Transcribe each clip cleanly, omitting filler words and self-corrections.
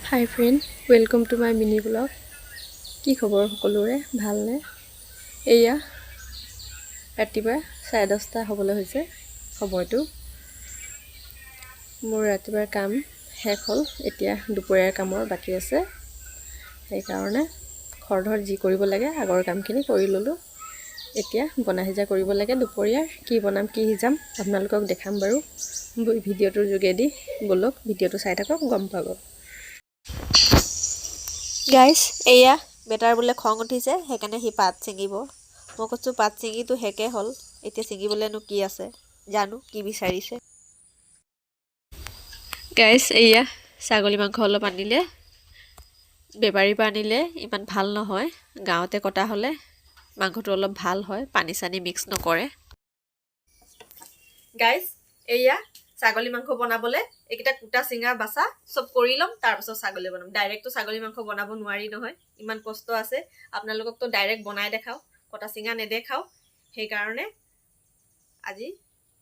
Hi friend, welcome to my mini vlog. কি খবৰ সকলোৰে, ভালনে? এয়া ৰাতিপুৱা 10:30 হ'বলৈ হৈছে সময়টো। মোৰ ৰাতিপুৱাৰ কাম শেষ হ'ল, এতিয়া দুপৰীয়াৰ কামৰ বাকী আছে। সেইকাৰণে খৰধৰ যি কৰিব লাগে আগৰ কামখিনি কৰি ল'লোঁ। এতিয়া বনা সিজা কৰিব লাগে। দুপৰীয়াৰ কি বনাম, কি সিজাম আপোনালোকক দেখাম বাৰু ভিডিঅ'টোৰ যোগেদি। ব'লক, ভিডিঅ'টো চাই থাকক, গম পাব। গাইছ, এয়া বেটাৰ বোলে খং উঠিছে, সেইকাৰণে সি পাত ছিঙিব। মই কৈছোঁ, পাত ছিঙিতো শেষে হ'ল, এতিয়া ছিঙিবলৈনো কি আছে? জানো কি বিচাৰিছে। গাইছ, এয়া ছাগলী মাংস অলপ আনিলে। বেপাৰীৰ পৰা আনিলে ইমান ভাল নহয়। গাঁৱতে কটা হ'লে মাংসটো অলপ ভাল হয়, পানী চানী মিক্স নকৰে। গাইজ, এয়া ছাগলী মাংস বনাবলৈ এইকেইটা কুটা, চিঙা, বাচা চব কৰি ল'ম, তাৰপাছত ছাগলী বনাম। ডাইৰেক্টটো ছাগলী মাংস বনাব নোৱাৰি নহয়, ইমান কষ্ট আছে। আপোনালোককতো ডাইৰেক্ট বনাই দেখাওঁ, কটা চিঙা নেদেখাওঁ। সেইকাৰণে আজি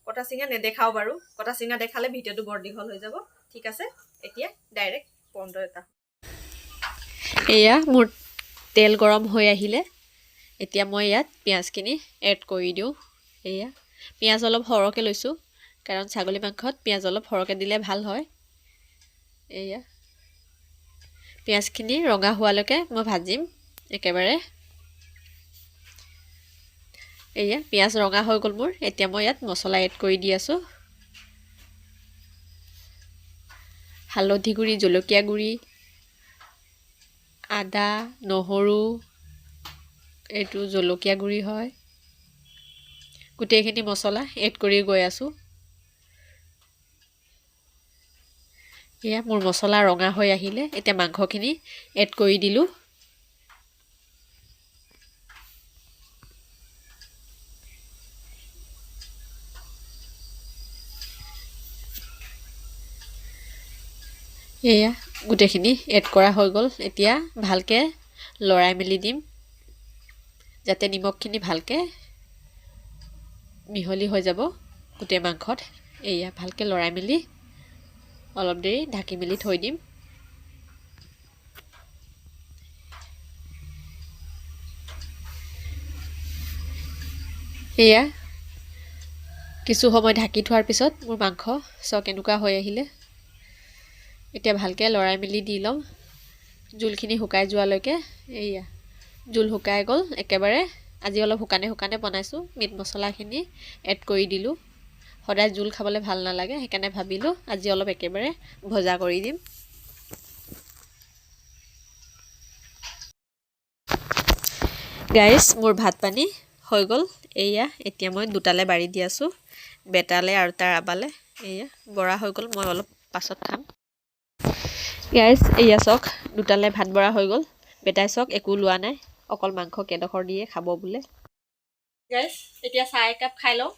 কটা চিঙা নেদেখাওঁ বাৰু। কটা চিঙা দেখালে ভিডিঅ'টো বৰ দীঘল হৈ যাব। ঠিক আছে, এতিয়া ডাইৰেক্ট 15 এটা। এয়া মোৰ তেল গৰম হৈ আহিলে। এতিয়া মই ইয়াত পিঁয়াজখিনি এড কৰি দিওঁ। এয়া পিঁয়াজ অলপ সৰহকৈ লৈছোঁ, কাৰণ ছাগলী মাংসত পিঁয়াজ অলপ সৰহকৈ দিলে ভাল হয়। এয়া পিঁয়াজখিনি ৰঙা হোৱালৈকে মই ভাজিম একেবাৰে। এয়া পিঁয়াজ ৰঙা হৈ গ'ল মোৰ। এতিয়া মই ইয়াত মছলা এড কৰি দি আছোঁ। হালধি গুড়ি, জলকীয়া গুড়ি, আদা, নহৰু, এইটো জলকীয়া গুড়ি হয়। গোটেইখিনি মছলা এড কৰি গৈ আছোঁ। এয়া মোৰ মছলা ৰঙা হৈ আহিলে। এতিয়া মাংসখিনি এড কৰি দিলোঁ। এয়া গোটেইখিনি এড কৰা হৈ গ'ল। এতিয়া ভালকৈ লৰাই মেলি দিম, যাতে নিমখখিনি ভালকৈ মিহলি হৈ যাব গোটেই মাংসত। এয়া ভালকৈ লৰাই মেলি অলপ দেৰি ঢাকি মেলি থৈ দিম। এয়া কিছু সময় ঢাকি থোৱাৰ পিছত মোৰ মাংস চাওক কেনেকুৱা হৈ আহিলে। এতিয়া ভালকৈ লৰাই মেলি দি ল'ম জোলখিনি শুকাই যোৱালৈকে। এয়া জোল শুকাই গ'ল একেবাৰে। আজি অলপ শুকানে শুকানে বনাইছোঁ। মিট মছলাখিনি এড কৰি দিলোঁ। সদায় জোল খাবলৈ ভাল নালাগে, সেইকাৰণে ভাবিলোঁ আজি অলপ একেবাৰে ভজা কৰি দিম। গাইছ, মোৰ ভাত পানী হৈ গ'ল। এয়া এতিয়া মই দুটালে বাঢ়ি দি আছোঁ, বেটালে আৰু তাৰ আবালে। এয়া বৰা হৈ গ'ল, মই অলপ পাছত খাম। গাইছ, এয়া চাওক, দুটালে ভাত বৰা হৈ গ'ল। বেটাই চাওক একো লোৱা নাই, অকল মাংস কেইডোখৰ দিয়ে খাব বোলে। গাইজ, এতিয়া চাহ একাপ খাই লওঁ,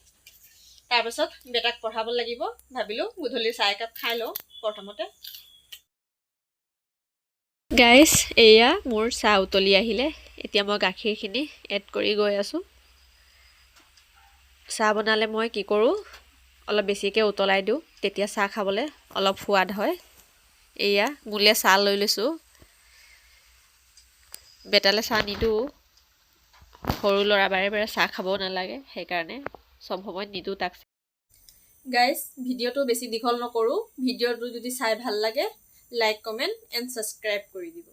তাৰপাছত বেটাক পঢ়াব লাগিব। ভাবিলোঁ গধূলি চাহ একাপ খাই লওঁ প্ৰথমতে। গাইছ, এয়া মোৰ চাহ উতলি আহিলে। এতিয়া মই গাখীৰখিনি এড কৰি গৈ আছোঁ। চাহ বনালে মই কি কৰোঁ, অলপ বেছিকৈ উতলাই দিওঁ, তেতিয়া চাহ খাবলৈ অলপ সোৱাদ হয়। এয়া মোলৈ চাহ লৈ লৈছোঁ, বেটালৈ চাহ নিদিওঁ। সৰু ল'ৰা, বাৰে বাৰে চাহ খাব নালাগে, সেইকাৰণে চব সময়ত নিদিওঁ তাক। গাইজ, ভিডিঅ'টো বেছি দীঘল নকৰোঁ। ভিডিঅ'টো যদি চাই ভাল লাগে, লাইক, কমেণ্ট এণ্ড ছাবস্ক্ৰাইব কৰি দিব।